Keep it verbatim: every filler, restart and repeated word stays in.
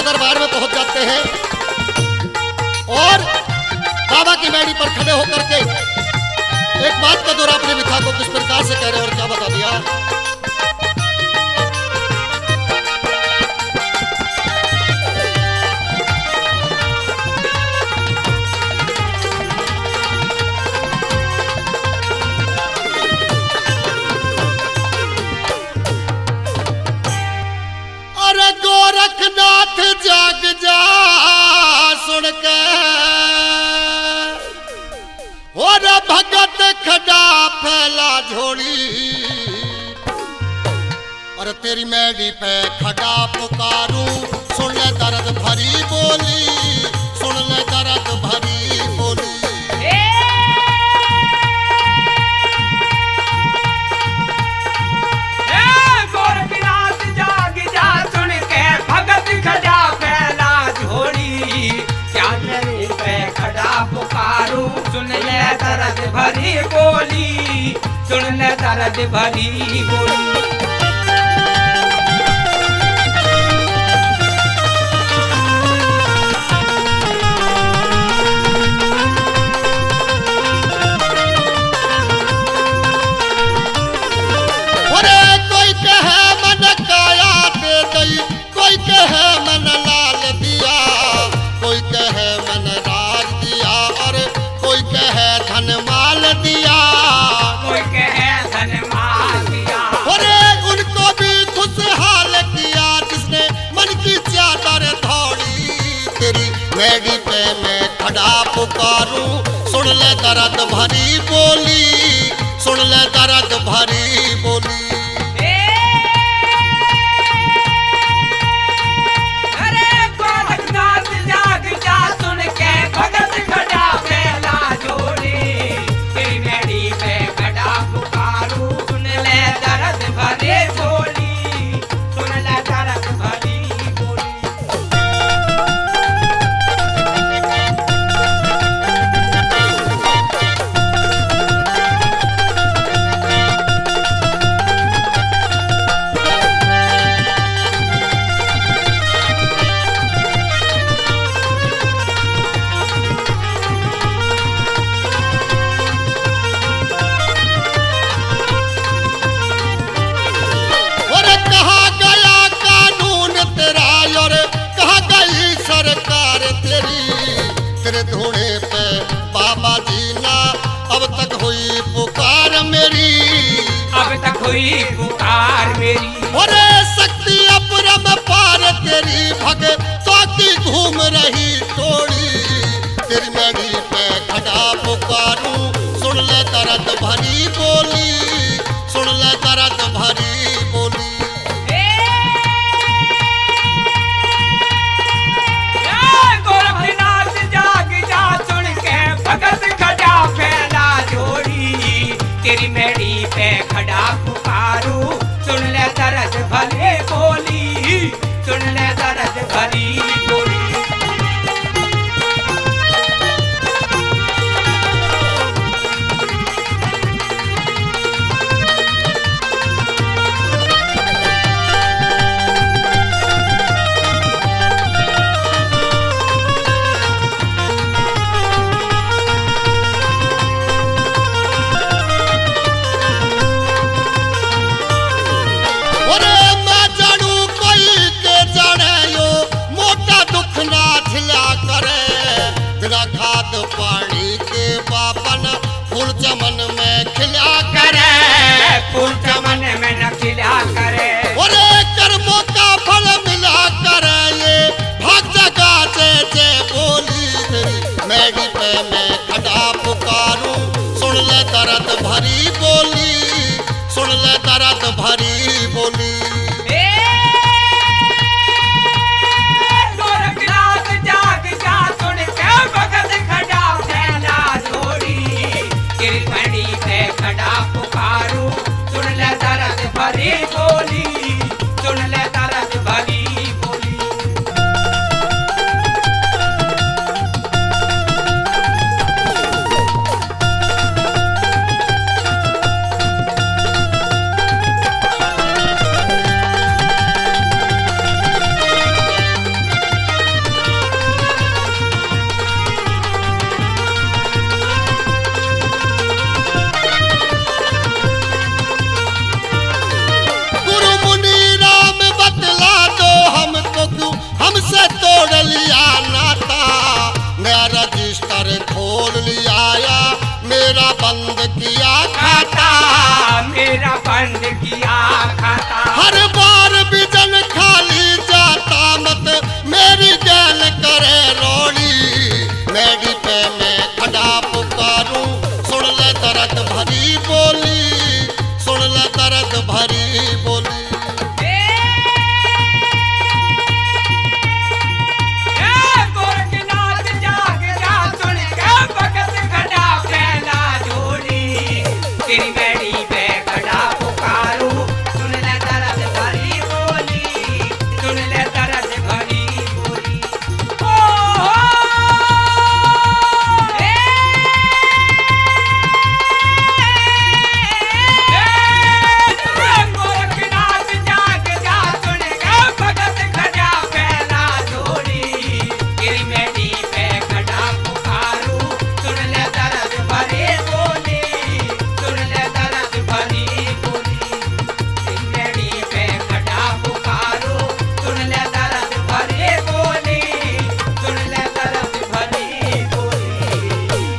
दरबार में पहुंच जाते हैं और बाबा की मैडी पर खड़े होकर के एक बात का दौरा अपनी मिथा को किस प्रकार से कह रहे हैं और क्या बता दिया। अरे गोरखनाथ जाग जा सुन के, हो रे भगत खड़ा फैला झोली। अरे तेरी मैडी पे खड़ा पुकारूं, सुन ले दर्द भरी बोली, सुन ले दर्द भरी बोली। ए, ए, गोरखनाथ जाग जा सुन के, भगत खड़ा फैला झोली। क्या तेरी पे खड़ा पुकारूं, सुन ले दर्द भरी बोली, सुन ले दर्द भरी बोली। अरे कोई कहे मन काया दे दई, कोई कहे मन लाल दिया, कोई कहे मन राज दिया, और कोई कहे धन माल दिया। कोई कहे धन माल दिया। अरे उनको भी खुशहाल किया जिसने मन की चादर धोली। तेरी मैडी पे मैं खड़ा पुकारूं, सुन ले दर्द भरी बोली, सुन ले दर्द भरी बोली। अरे गोरखनाथ जाग जा सुन के, भगत खड़ा फैला झोली। तेरी मैडी पे खड़ा पुकारूं, सुन ले दर्द भरी बोली, सुन ले दर्द भरी बोली। और कहाँ गया कानून तेरा, और कहाँ गई सरकार तेरी? तेरे धोने पे बाबा जी ना अब तक हुई पुकार मेरी। अब तक हुई पुकार मेरी। अरे शक्ति अपरंपार तेरी, भगतों की घूम रही टोली। तेरी मैडी पे खड़ा पुकारूं, सुन ले दर्द भरी बोली, सुन ले दर्द भरी बोली। ए, ए, गोरखनाथ जाग जा सुन के, भगत खड़ा फैला झोली। तेरी मैडी पे खड़ा पुकारूं, सुन ले दर्द भरी बोली, सुन ले दर्द भरी बोली। अरे मैं जानू कोई के जाने यो, मोटा दुख ना झिला करे। बिना खाद पानी के बापन फूल चमन में खिला करे। फूल चमन में न खिला करे। अरे कर्मों का फल मिला करे, ये भाग जगा जय जय बोली। तेरी मैडी पे मैं खड़ा पुकारूं, सुन ले दर्द भरी बोली, सुन ले दर्द भरी बोली। ए, गोरखनाथ जाग जा सुन के, भगत खड़ा फैला झोली। तेरी मैडी पे खड़ा पुकारूं, सुन ले दर्द भरी बोली, सुन ले दर्द भरी बोली। बंद किया खाता। मेरा बंद किया खाता। हर बार बिजन खाली जाता मत मेरी गैल करे रोली। मेरी पे मैं खड़ा पुकारूं, सुन ले दर्द भरी बोली, सुन ले दर्द भरी बोली। ए, ए, गोरखनाथ जाग जा, सुन के भगत खड़ा पहला जोड़ी। तेरी मैं